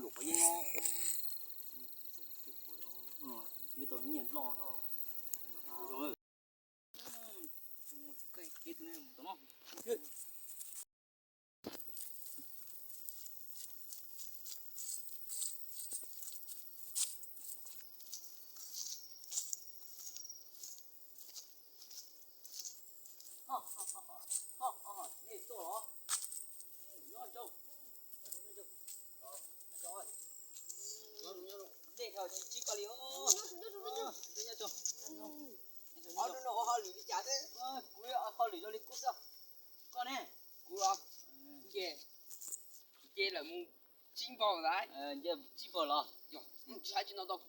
Lus qhov yeeb no, yuav tau nyiaj loj. Nej tuaj los? Nyob zoo. Nej ho tsis koj li os. Nyob zoo. Ob hnub no ua hauj lwm li cas xwb? Kuv ua hauj lwm zoo li kub xwb. Koj ne? Kuv los? Nce, nce lawm mus tsib npaug ntag. Nce tsib npaug los? Yog, tsis hais tsis ntau ntau.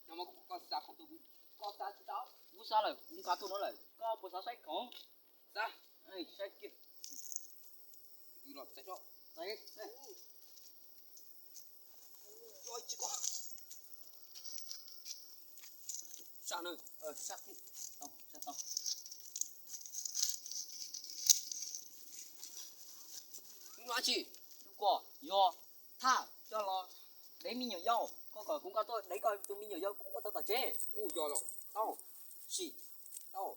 No mas koj xav khoom rau kuv, koj xav tsis tau? Kuv xav lawm, kuv nqa tuaj no lawm, koj puas xav saib khoom? Xav. Saib kiag. Los txais tso. Txais. Sab na, sab kiag. Tau, sab tau. Lub no tsi? Lub ko yog thaj coj los dev me nyuam yaus. Koj kom kuv nqa tuaj dev koj tus me nyuam yaus kuv ua tau tom tsev. Ua yog los tau. Sim tau.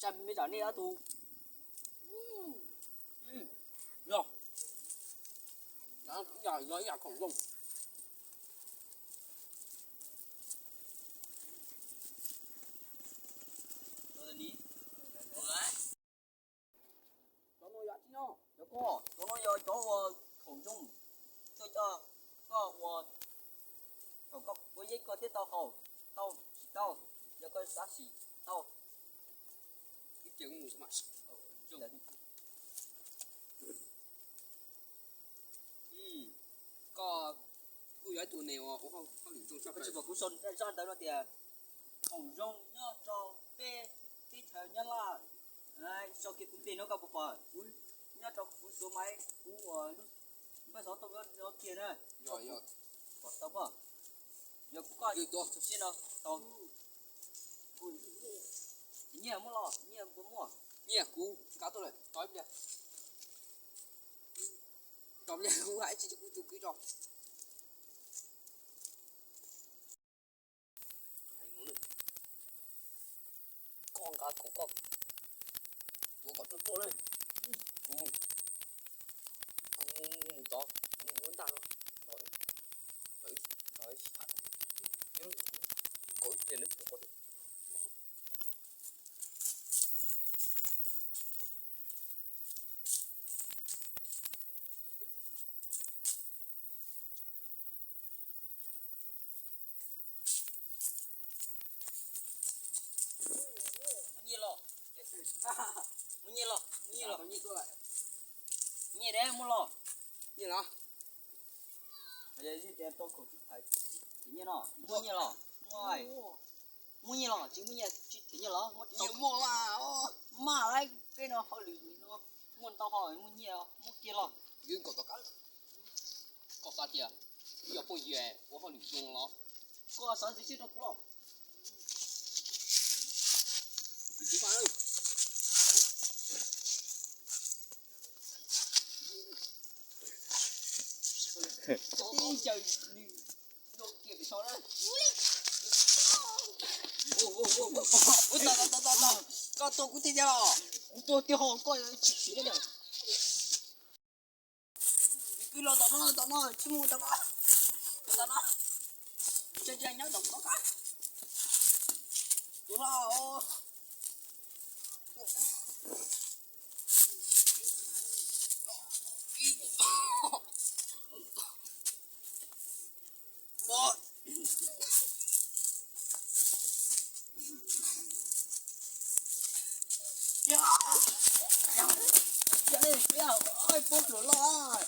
Sab me tsam nej ob tug. Yog, yog ib yam khoom zoo. Cov no yog tsi no? Cov ko, cov no yog cov uas khoom zoo. Tuaj coj koj ua, thaum koj quav yeeb koj thiaj tau haus, tau tsis tau, yog koj xav sim tau. Ib ce kuv mus xwb mas. Koj kuj yog ib tug neeg uas ua hauj lwm zoo tshaj plaws. Koj tsis pom kuv sau zaj ntawd no tias khoom zoo nyob rau peb teb chaws Nyab Laj. Sau kiag kuv npe no koj puas pom? Nyob rau kuv suav maiv kuv uas lub npawb xov tooj no kiag na. Pom tau pom? Yog kuv koj siab no tau. Nyiaj muaj los? Nyiaj puas muaj? Nyiaj kuv nqa tuaj lawm, tos ib pliag. Tos ib pliag kuv hais tsis kuv tus kwv tso. Koj nqa kom koj tuav kom ruaj ruaj na. Kuv, kuv mus tod, kuv mus ua ntaj no. Nrog, nrog ib sij tham, nrog ib pliag neb pom koj. Muaj nyiaj los? Muaj nyiaj los? Muaj nyiaj los? Nyiaj deb muaj los? Nyiaj los? Nyiaj no muaj nyiaj los? Muaj nyiaj los? Tsis muaj nyiaj tsis them nyiaj los? Muaj, maj lawm peb no hauj lwm no muaj ntau hauj, muaj nyiaj muaj kiag los? Koj xav tias yog phooj ywg ua hauj lwm zoo los? Koj xav ntxiv siab rau kuv los? Koj tua kuv tiag tiag los? Kuv tua tiag hos, koj tsis siv li. Kwv los tom no, tom no, tsis mus tom ko. Tom no. Ntsia ntsia nyob tom ko qab. Tus no. Oj, puab pluas loj.